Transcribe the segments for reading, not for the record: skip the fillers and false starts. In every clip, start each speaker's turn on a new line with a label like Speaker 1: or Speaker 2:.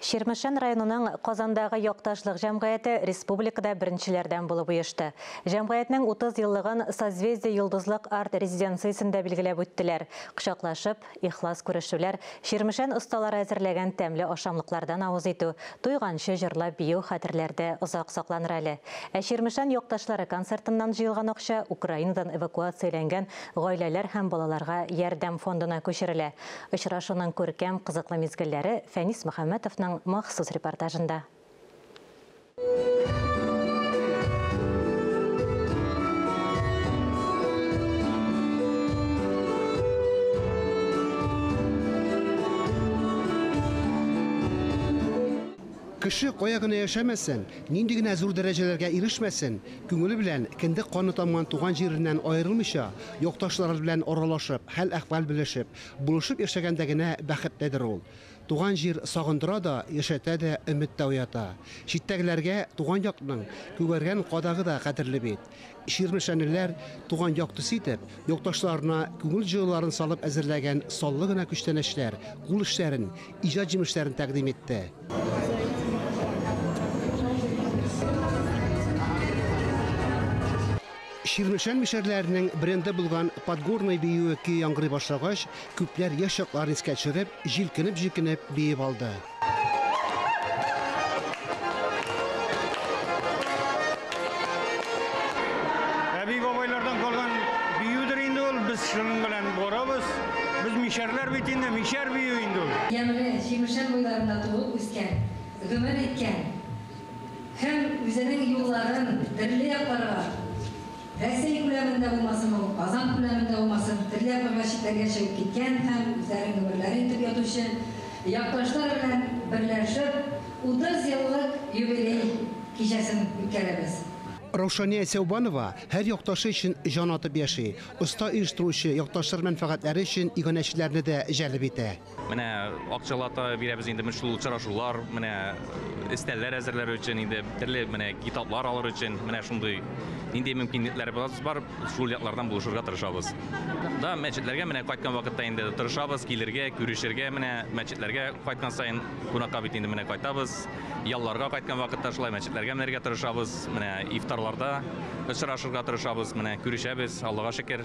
Speaker 1: Чирмешән районының Казандагы якташлык җәмгыяте республикада беренчеләрдән булып оешты. Җәмгыятьнең 30 еллыгын Созвездие йолдызлык арт-резиденциясендә билгеләп үттеләр. Кочаклашып, ихлас күрешүләр, Чирмешән осталары әзерләгән тәмле ашамлыклардан авыз итү, туйганчы җырлап бию хәтерләрдә озак сакланыр әле. Ә Чирмешән якташлары концертыннан җыелган акча Украинадан эвакуацияләнгән гаиләләр һәм балаларга ярдәм фондына күчерелә. Очрашуның күркәм, кызыклы мизгелләре Фәнис Мөхәммәтовның махсус репортажында.
Speaker 2: Кеше кая гына яшәмәсен, нинди генә зур дәрәҗәләргә ирешмәсен, күңеле белән кендек каны тамган туган җиреннән аерылмыйча, якташлары белән аралашып, хәл-әхвәл белешеп, булышып яшәгәндә генә бәхетледер ул. Туган җир сагындыра да, яшәтә дә, өмет тә уята. Читтәгеләргә туган якның күгәргән кадагы да кадерле бит. Чирмешәнлеләр туган як төсе итеп, якташларына күңел җылыларын салып әзерләгән саллы гына күчтәнәчләр, кул эшләрен, иҗат җимешләрен тәкъдим итте. Чирмешән мишәрләренең бренды булган Подгорный биюе көе яңгырый башлагач, күпләр яшь чакларын искә төшереп, җилкенеп-җилкенеп биеп алды.
Speaker 3: Әби-бабайлардан калган биюдер инде ул, без шуның белән барабыз. Без мишәрләр бит инде, мишәр биюе инде ул.
Speaker 4: Ямьле Чирмешән буйларында туып үскән, гомер иткән һәм үзенең юлларын төрле якларга, Рәсәй күләмендә булмасын ул, Казан күләмендә булмасын, төрле якларга читләргә чыгып киткән һәм үзләрен гомерләре итеп ятучы якташлар белән берләшеп, 30 еллык юбилей кичәсен үткәрәбез.
Speaker 2: Раушания Сәүбанова һәр якташы өчен җан атып яши. Оста оештыручы якташлар мәнфәгатьләре өчен иганәчеләрне дә җәлеп итә.
Speaker 5: Менә акчалата бирәбез инде менә шул очрашулар, менә өстәлләр әзерләр өчен инде төрле менә китаплар алыр өчен менә шундый нинди мөмкинлекләребез бар, шул яклардан булышырга тырышабыз. Да, мәчетләргә менә кайткан вакытта инде тырышабыз килергә, күрешергә, менә мәчетләргә кайткан саен кунакка бит инде менә кайтабыз. Ялларга кайткан вакытта шулай мәчетләргә менәргә тырышабыз, менә ифтарларда очрашырга тырышабыз, менә күрешәбез, Аллага шөкер.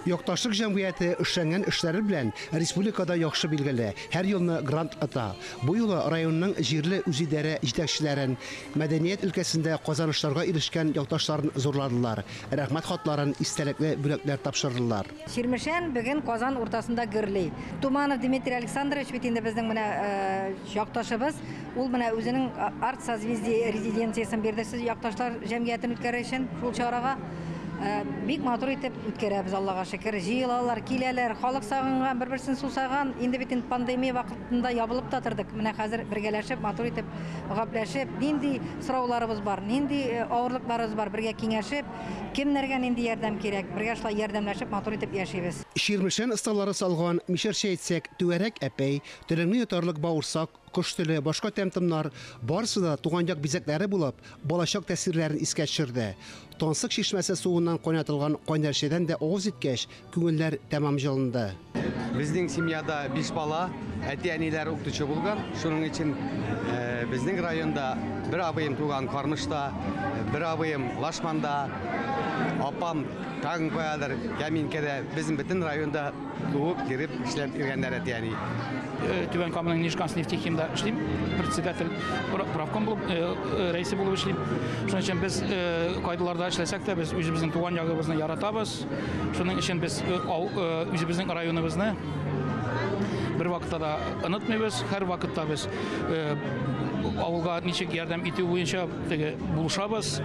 Speaker 2: Якташлык җәмгыяте эшләнгән эшләре белән республикада яхшы билгеле, һәр елны грант ота. Бу юлы районның җирле үзидарә җитәкчеләрен, мәдәният өлкәсендә казанышларга ирешкән якташларын зурладылар, рәхмәт хатларын, истәлекле бүләкләр тапшырдылар.
Speaker 4: Чирмешән бүген Казан уртасында гөрли. Туманов Дмитрий Александрович бит инде безнең менә якташыбыз, ул менә үзенең арт созвездие резиденциясен бирде сез якташлар җәмгыятен үткәрер өчен шул чарага. Бик матур итеп үткәрәбез, Аллага шөкер. Җыелалар, киләләр, халык сагынган, бер-берсен сусаган. Инде бит инде пандемия вакытында ябылып та тордык. Менә хәзер бергәләшеп, матур итеп гәпләшеп, нинди сорауларыбыз бар, нинди авырлыкларыбыз бар, бергә киңәшеп, кемнәргә нинди ярдәм кирәк, бергә шулай ярдәмләшеп, матур итеп яшибез.
Speaker 2: Чирмешән осталары салган, мишәрчә әйтсәк, түгәрәк әпәй, телеңне йотарлык бавырсак, кош теле, башка тәм-томнар барысы да туган як бизәкләре булып, балачак тәэсирләрен искә төшерде. Тансык чишмәсе суыннан кайнатылган кайнар чәйдән дә авыз иткәч, күңелләр тәмам җылынды.
Speaker 6: Безнең семьяда 5 бала, әти-әниләр укытучы булган. Шуның өчен безнең районда бер абыем туган Кармышта, бер абыем Лашманда, апам тагын каядыр, Кәминкәдә. Безнең бөтен районда туып, йөреп, эшләп йөргәннәр әти-әни.
Speaker 7: Түбән Каманың Нижканснефтехимда эшлим, председатель правком булып, рәисе булып эшлим. Шуның өчен без кайдыларда эшләсәк тә, без үзебезнең туган ягыбызны яратабыз. Шуның өчен без үзебезнең районыбызны бер вакытта да онытмыйбыз. Һәр вакытта без авылга ничек ярдәм итү буенча теге булышабыз.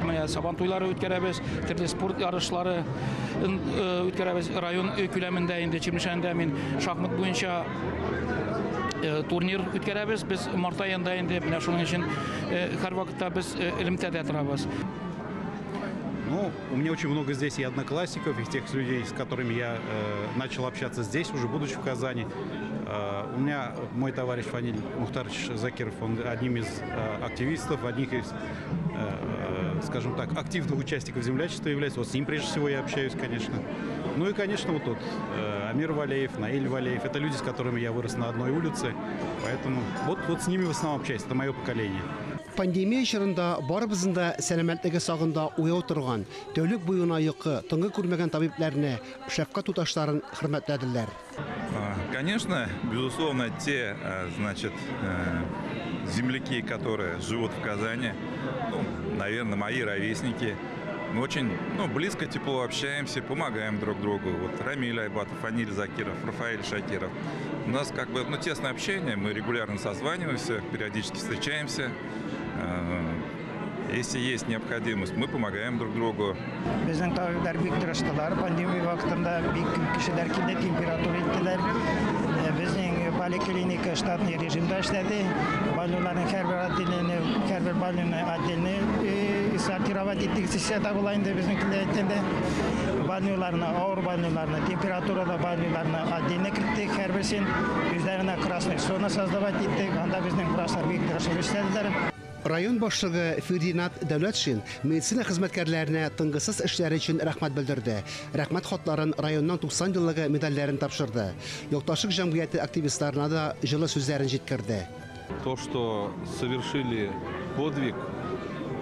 Speaker 7: Менә сабан туйлары үткәрәбез, төрле спорт ярышлары үткәрәбез. Район күләмендә инде Чирмешәндә мин шахмат буенча турнир үткәрәбез. Без март аенда инде менә шуның өчен һәр вакытта без элемтәдә торабыз.
Speaker 8: Ну, у меня очень много здесь и одноклассников, и тех людей, с которыми я начал общаться здесь, уже будучи в Казани. У меня мой товарищ Фаниль Мухтарович Закиров, он одним из активистов, одних из скажем так, активных участников землячества является. Вот с ним прежде всего я общаюсь, конечно. Ну и, конечно, вот тут Амир Валеев, Наиль Валеев. Это люди, с которыми я вырос на одной улице. Поэтому вот с ними в основном общаюсь. Это мое поколение.
Speaker 2: Пандемия чорында барыбызның да сәламәтлеге сагында уяу торган, тәүлек буена йокы, тынгы күрмәгән табибләрне, шәфкать туташларын хөрмәтләделәр.
Speaker 9: Конечно, безусловно, те, значит, земляки, которые живут в Казани, ну, наверное, мои ровесники, мы очень, ну, близко, тепло общаемся, помогаем друг другу. Вот Рамиль Айбатов, Аниль Закиров, Рафаэль Шакиров. У нас как бы, ну, тесное общение, мы регулярно созваниваемся, периодически встречаемся. Если есть необходимость, мы помогаем друг другу.
Speaker 10: Безнең табиблар бик тырыштылар. Пандемия вакытында бик күп кешеләр килде, температура иттеләр. Безнең поликлиника штатный режимда эшләде. Больнойларның һәрбер отделение, һәрбер больнойны отдельно сортировать иттек. Дисә дә була инде безнең телдә әйткәндә. Больнойларны, авыр больнойларны, температуралы больнойларны отдельно керттек. Һәрберсен үзләренә красный зона создавать иттек. Анда безнең врачлар бик тырышып эшләделәр.
Speaker 2: Район башлыгы Фердинат Дәүләтшин медицина хезмәткәрләренә тынгысыз эшләре өчен рәхмәт белдерде. Рәхмәт хатларын районның 90 еллыгы медальләрен тапшырды. Якташлык җәмгыяте активистларына да җылы сүзләрен җиткерде.
Speaker 11: То, что совершили подвиг,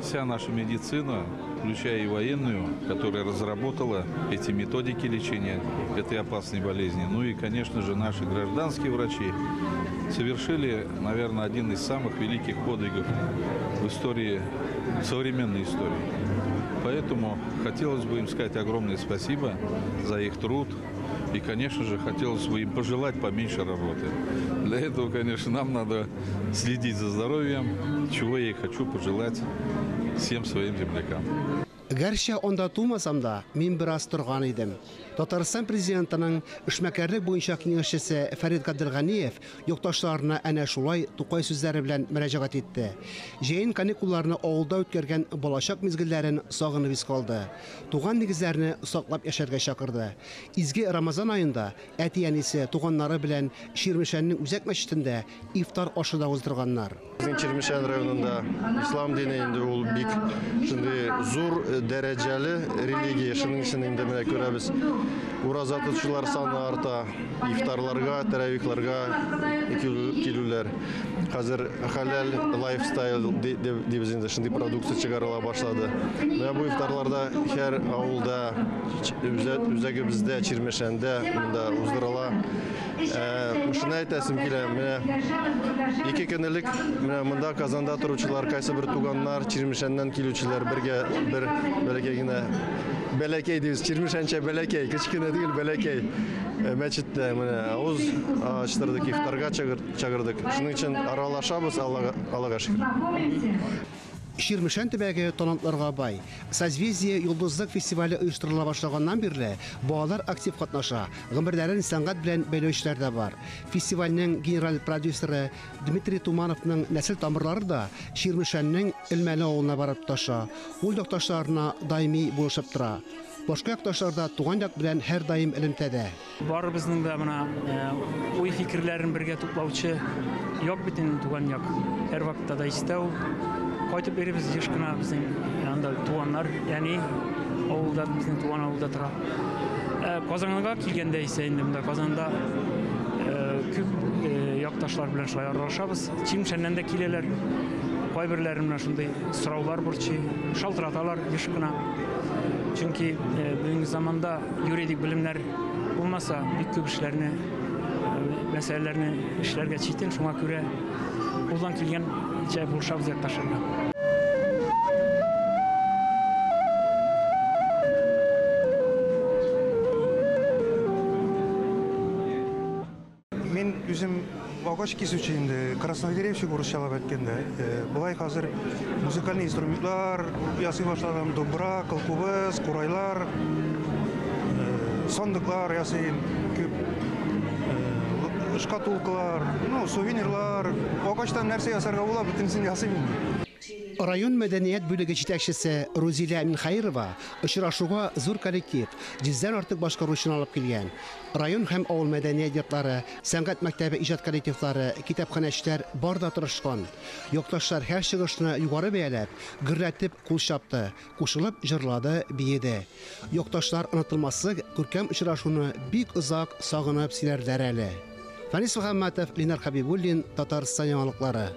Speaker 11: вся наша медицина, включая и военную, которая разработала эти методики лечения этой опасной болезни, ну и, конечно же, наши гражданские врачи совершили, наверное, один из самых великих подвигов в истории, в современной истории. Поэтому хотелось бы им сказать огромное спасибо за их труд. И, конечно же, хотелось бы им пожелать поменьше работы. Для этого, конечно, нам надо следить за здоровьем, чего я и хочу пожелать всем своим землякам.
Speaker 2: Гәрчә анда тумасам да, мин бераз торган идем. Татарстан президентының эшмәкәрлек буенча киңәшчесе Фәрид Габделганиев якташларына әнә шулай Тукай сүзләре белән мөрәҗәгать итте. Җәен каникулларны авылда үткәргән балачак мизгелләрен сагынып искә алды. Туган нигезләрне саклап яшәргә чакырды. Изге Рамазан аенда әти-әнисе, туганнары белән Чирмешәннең үзәк мәчетендә ифтар ашы да уздырганнар.
Speaker 12: Безнең Чирмешән районында ислам дине инде ул бик шундый зур дәрәҗәле религия. Шуның өчен инде менә күрәбез, ураза тотучылар саны арта, ифтарларга, тәравихларга килүләр. Хәзер хәләл лайфстайл дибез инде, шундый продукция чыгарыла башлады. Менә бу ифтарларда һәр авылда, үзәгебездә, Чирмешәндә монда уздырыла. Шуны әйтәсем килә, менә ике көн элек менә монда Казанда торучылар, кайсы бер туганнар, Чирмешәннән килүчеләр бергә бер бәләкәй генә, бәләкәй дибез, Чирмешәнчә бәләкәй, кечкенә түгел, бәләкәй мәчеттә менә авыз ачтырдык, ифтарга чакырдык. Шуның өчен аралашабыз, Аллага шөкер.
Speaker 2: Чирмешән төбәге талантларга бай. Созвездие йолдызлык фестивале оештырыла башлаганнан бирле балалар актив катнаша. Гомерләрен сәнгать белән бәйләүчеләр дә бар. Фестивальнең генераль продюсеры Дмитрий Тумановның нәсел тамырлары да Чирмешәннең Элмәле авылына барып тоташа. Ул якташларына даими булышып тора. Башка якташлар да туган як белән һәрдаим элемтәдә.
Speaker 13: Барыбызның да менә уй фикерләрен бергә туплаучы як бит инде туган як. Һәр вакытта да истә ул. Кайтып йөрибез еш кына, безнең анда туганнар, ягъни авылда, безнең туган авылда тора. Казанга килгәндә исә инде монда Казанда күп якташлар белән шулай аралашабыз. Чирмешәннән дә киләләр. Кайберләре менә шундый сораулар борчый, шалтыраталар еш кына. Чөнки бүгенге заманда юридик белемнәр булмаса, бик күп эшләрне, мәсьәләләрне эшләргә читен, шуңа күрә кулдан килгәнчә булышабыз якташларга.
Speaker 14: Мин үзем агач кисүче инде, краснодеревщик урысчалап әйткәндә. Болай хәзер музыкальный инструментлар ясый башладым, домбра, кылкубыз, курайлар, сандыклар ясыйм, күп шкатулкалар, ну, сувенирлар, агачтан нәрсә ясарга була, бөтенесен ясыйм инде.
Speaker 2: Район мәдәният бүлеге җитәкчесе Рузилә Минхәерова очрашуга зур коллектив, йөздән артык башкаручыны алып килгән. Район һәм авыл мәдәният йортлары, сәнгать мәктәбе иҗат коллективлары, китапханәчеләр бар да тырышкан. Якташлар һәр чыгышны югары бәяләп, гөрләтеп кул чапты, кушылып җырлады, биеде. Якташлар онытылмаслык күркәм очрашуны бик озак сагынып сөйләрләр әле. Фәнис Мөхәммәтов, Ленар Хәбибуллин, Татарстан яңалыклары.